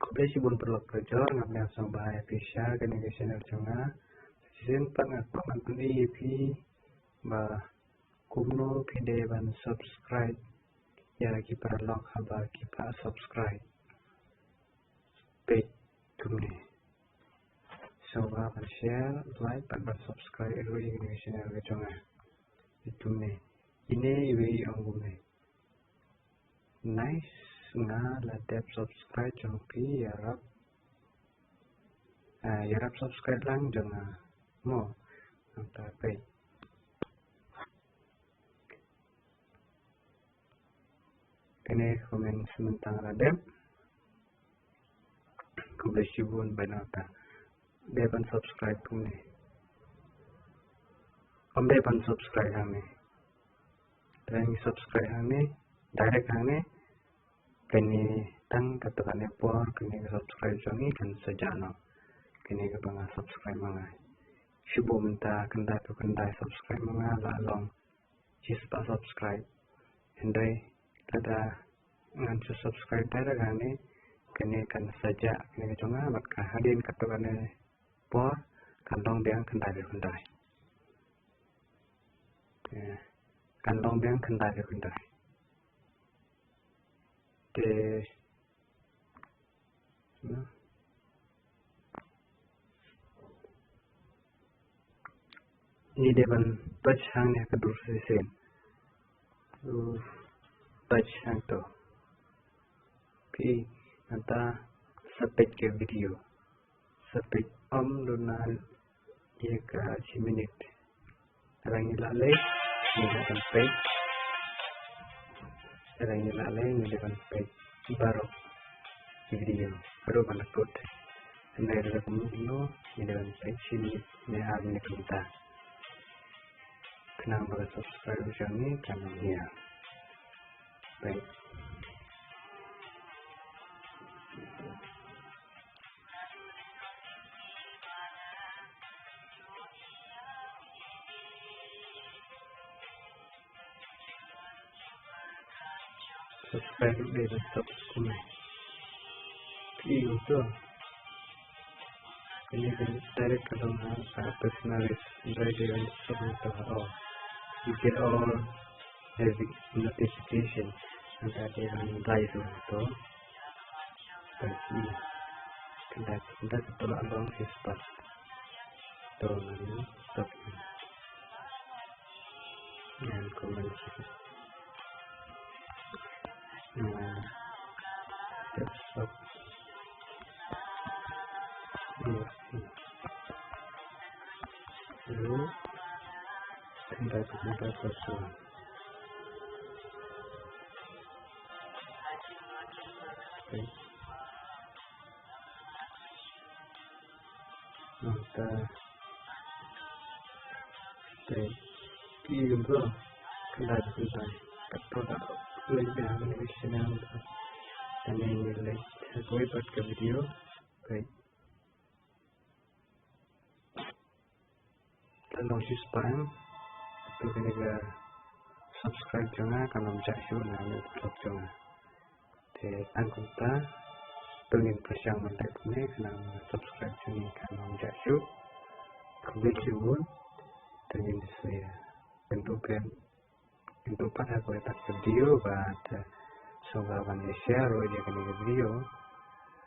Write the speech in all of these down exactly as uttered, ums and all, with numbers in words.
Khublei shibun paralok parajor, nga pdiang sngewbha ïa phi sha kane ka channel jong nga. Shisien pat nga kwah ban pyni ïa phi ba kumno phi dei ban subscribe ïa ki paralok haba ki phah subscribe page kumne. Sngewbha ban share, like bad ban subscribe ïa kane ka channel ka jong nga. Kumne. Ine iwei i ong kumne. Nice, nga la dep subscribe jong phi, ïarap, ah, ïarap subscribe lang jong nga mo. Nangta peit. Kane comment mynta nga la dep. Khublei shibun bad nangta. Dei ban subscribe kumne. Ym dei ban subscribe hangne. Dang subscribe hangne, direct hangne. Kane tang katto katne por kane ka subscribe jong ngi kan sa jah noh. Kane kaba nga subscribe ma nga. Shibun mynta khyndai phew khyndai subscribe ma nga la long shispah subscribe. Hynrei lada ngan shu subscribe direct hangne, kane kan sa jah kane ka jong nga bad ka hadien katto katne por kan long biang khyndai phew khyndai. Kan long biang khyndai phew khyndai. Te ngi dei ban touch hangne ha ka dur shisien. Touch hangto. Phi nangta sa peit ka video. Sa peit ym duna ïa ka shi minit. Lada ngi lah leh ngi dei ban peit. Lada ngi lah leh ngi dei ban peit baroh ki video. Baroh ban kut. Hynrei lada kumno kumno ngi dei ban peit shi minit ne ar minit kumta. Khnang ba ka subscribe jong ngi kan ïa. Peit. Subscribe dei ban subscribe. Phi ïohi to. Kane ka direct ka long ha ka personal, dei ban subscribe to ha. Oh. You get all every notification. Nangta dei ban reply to to. Peit. Kata kata ka la long shispah. To ngan stop. Ngan comment. Ngan stop. Ngan stop. Lalu tinggal kita pasang. Okay. Nangta. Okay. Ki gum ko. Kata kata. Kata kata. Lagi dah habis ni. Kane ngi leh ha kawei pat ka video. Peit. Te long shispah em. Te kane ka subscribe jong nga kan ym jah shuh na kane ka vlog jong nga. Te tang kumta. Te ngin pyrshang ban leh kumne khnang ba subscribe jong ngi kan ym jah shuh. Khublei shibun. Te ngin sa ïakynduh pat. Ngin ïakynduh pat ha kawei pat ka video bad, eh, sngewbha ban ïa share ruh ïa kane ka video.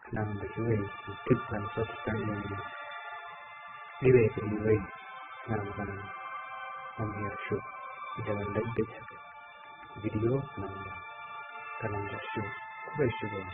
Khnang ba kiwei ki tip ban subscribe ïa kane. Iwei pa iwei. Khnang ba kan ym hiar shuh. Ïa ban like beit ha ka video khnang ba kan ym jah shuh. Khublei shibun.